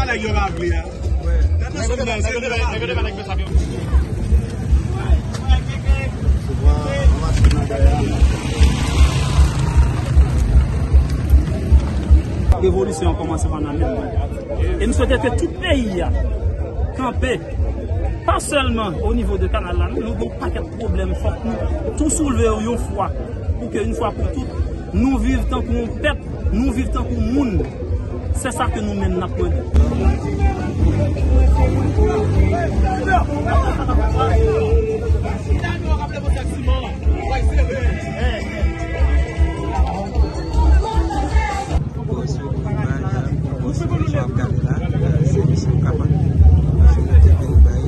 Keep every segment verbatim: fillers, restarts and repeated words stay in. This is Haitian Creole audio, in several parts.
Nèg yo pa vle a. Nèg yo te fè nèg yo te fè nèg yo te fè nèg yo sa. Revolisyon an kòmanse pandan menm. E m swete ke tout peyi a kanpe, pa sèlman o nivo de kanal la, non, nou gen yon pakèt pwoblèm, fòk nou tou soulve yo yon fwa, pou ke yon fwa pou tout, nou viv tankou yon pèp, nou viv tankou moun. Se sa ke nou menm n ap mande. Bon, se yon imaj, se yon imaj w ap gade la, se misyon kapab. Se yon imaj.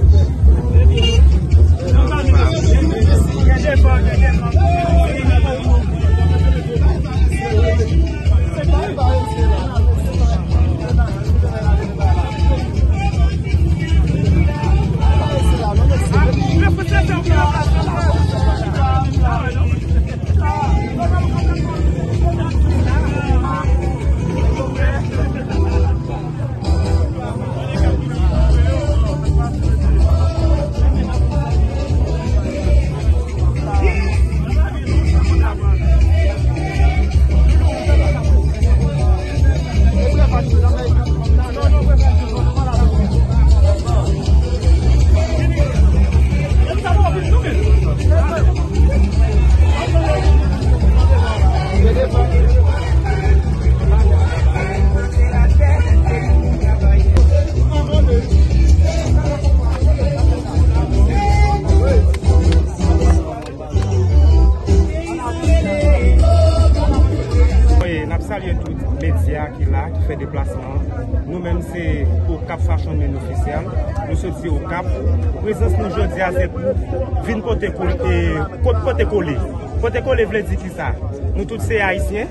N ap salye tout medya ki la, ki fè deplasman an. Nou menm se Okap Fashion Menn Ofisyèl. Nou soti Okap. Prezans nou jodi a se pou vin pote kole. Kot pote kole? Pote kole vle di ki sa? Nou tout se Ayisyen.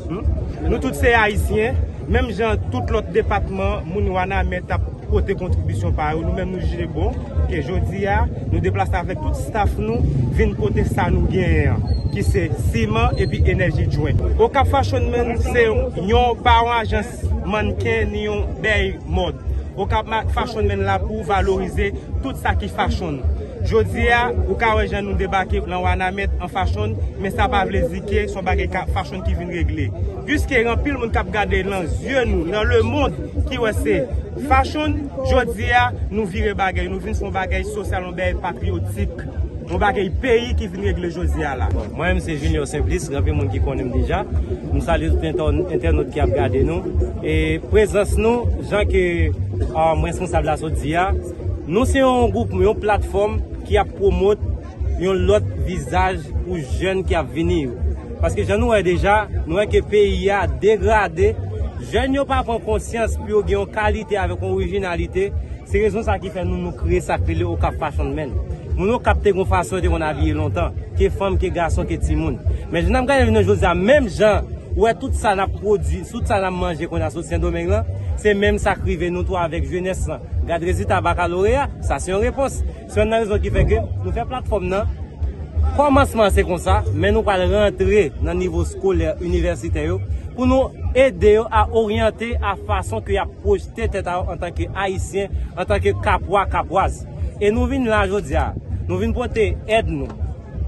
Hmm? Nou tout se Ayisyen. Menm jan tout lòt depatman, moun Wanament ap pote kontribisyon pa yo. Nou menm nou jije bon ke jodi a, nou deplase avèk tout staff nou, vin pote sa nou genyen an, ki se siman epi Energy Drink. Okap Fashion Menn se yon, pa yon ajans mannken ni yon bèy mòd. Okap ma-, Fashion Menn la pou valorize tout sa ki fashion. Jodi a, ou ka wè jan nou debake nan Wanament an fashion, men sa pa vle di ke se yon bagay ka, fashion ki vin regle. Piske gen anpil moun k ap gade nan zye nou, nan lemonn, ki wè se fashion, jodi a, nou vire bagay, nou vin fè yon bagay sosyal, yon bagay patriyotik, yon bagay peyi ki vin regle jodi a la. Bon, mwen menm se Junior Simplice, gen anpil moun ki konnen m deja. M salye tout entè-, entènot ki ap gade nou. E prezans nou, jan ke, ah, m responsab la sot di a, nou se yon gwoup, yon platfòm ki ap pwomot yon lòt vizaj pou jèn ki ap vini yo. Paske jan nou wè deja, nou wè ke peyi a degrade, jèn yo pa pran konsyans pou yo gen yon kalite avèk yon orijinalite. Se rezon sa ki fè nou, nou kreye sa k rele Okap Fashion Menn. Moun Okap te gon fason yo te konn abiye lontan, ke fanm, ke gason, ke timoun. Men jan n ap gade vin jodi a, menm jan ou wè tout sa n ap pwodui, tout sa n ap manje kounye a sot Sendomeng lan, se menm sa k rive nou tou avèk jenès lan. Gad rezilta bakaloreya, sa se yon repons. Se youn nan rezon ki fè ke nou fè platfòm nan. Kòmansman se konsa, men nou pral rantre nan nivo skolè, inivèsitè yo, pou nou ede yo a oryante a fason ke y ap pwojte tèt a yo antanke Ayisyen, antanke Kapwa, Kapwaz. E nou vin la jodi a, nou vin pote èd nou.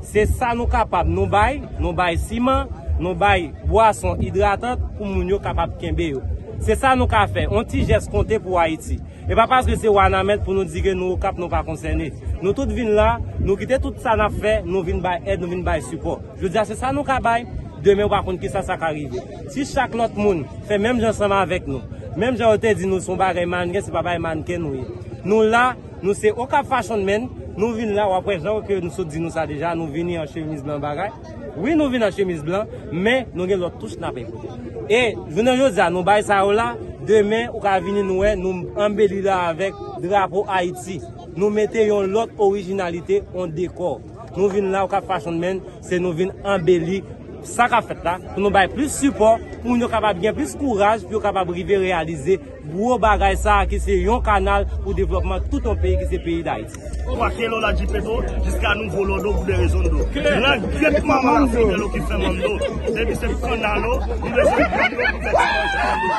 Se sa nou kapab, nou bay, nou bay siman, nou bay bwason idratan pou moun yo kapab kenbe yo. Se sa nou ka fè, yon ti jès konte pou Ayiti. E pa paske se Wanament pou nou di ke nou Okap nou pa konsène. Nou tout vin la, nou kite tout sa n ap fè, nou vin bay èd, nou vin bay sipò. Jodi a se sa nou ka bay, demen ou pa konn kisa sa ka rive. Si chak lòt moun fè menm jan ansanm avèk nou, menm jan yo te di nou se yon bagay mannken, se pa bagay mannken nou ye. Nou la, nou se Okap Fashion Menn, nou vin la, w ap wè jan ke nou sot di nou sa deja, nou vini an chemiz blan bagay. Wi, nou vin an chemiz blan, men nou gen lòt touch n ap enpote. E jounen jodi a, nou bay sa yo la, demen ou ka vini nou wè, nou anbeli la avèk drapo Ayiti. Nou mete yon lòt orijinalite, yon dekò. Nou vin la, Okap Fashion Menn, se nou vin anbeli sa k ap fèt la, pou nou bay plis sipò Pou moun yo kapab gen plis kouraj, pou yo kapab rive reyalize gwo bagay sa a ki se yon kanal pou devlòpman tout yon peyi ki se peyi Dayiti. Kwake Lola G Petro, jiska nouvo lòd pou de rezon do. Nan gyèt manman Lafrik yo ki fè manm do. Depi se kanal yo, nou bezwen kanal yo pou fè ti manje manm do.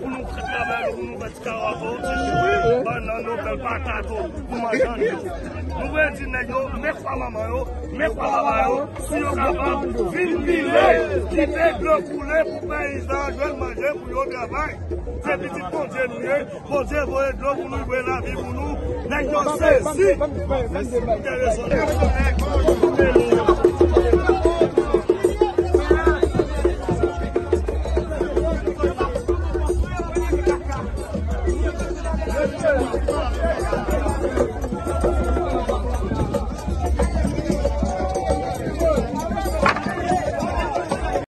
Pou nou fè travay yo, pou nou fè ti karawo, ti chibri, bannann yo, pèl patat yo, pou manje yo. Nou vle di nèg yo, men kwa manman yo, men kwa papa yo, si yo kapab vin pile, kite dlo koule pou peyizan jwenn manje pou yo travay. Se pitit Bondye nou ye, Bondye voye dlo pou nou, voye lavi pou nou. Nèg yo sezi. Pou de rezon.